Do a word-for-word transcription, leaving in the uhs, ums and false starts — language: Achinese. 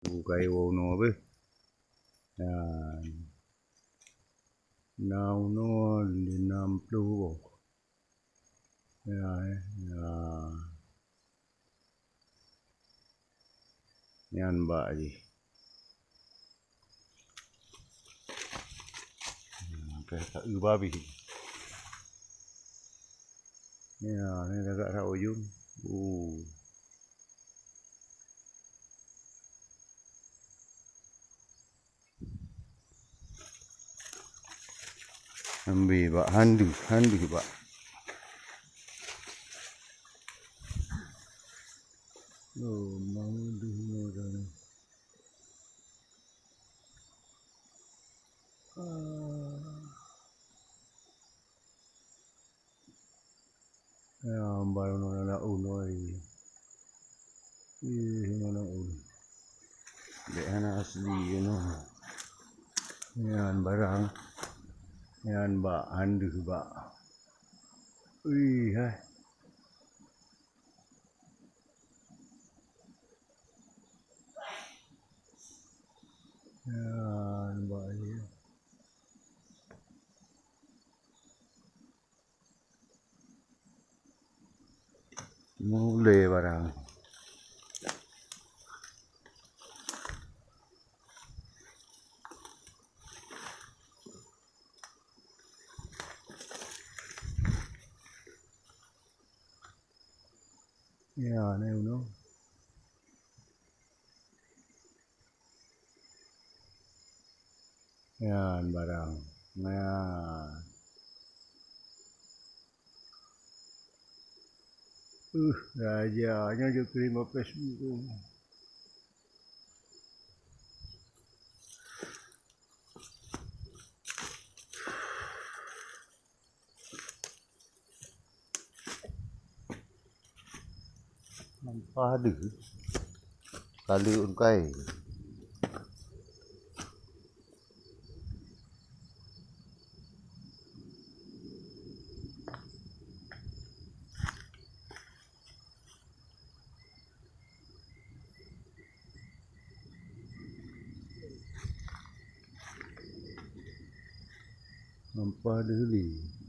Bukai woe unoe beh. Nyan. Na unoe di enam ploh boh. Ya, eh, ya. Nyan bak jih. Hmm, ka, ka eu babi. Ya, ni lagak rak ujong. Uh. Ambe bak, han deuh, han deuh bak. Oh, mau deuh ni dah ni. Ah. Ya, baru nona daun, oi. Ih, nona daun. Dek hana asli, you know. Nyan barang. Nyan bak, han deuh bak. Ih, hai. Nyan bak, ya. Mulai barang. Ya, ni unoe. Nyan barang. Nyan. Uh, raja nyoe jeuet kirém bak Facebook tu. Nampak ada. Kali ungkai. Nampak ada ni.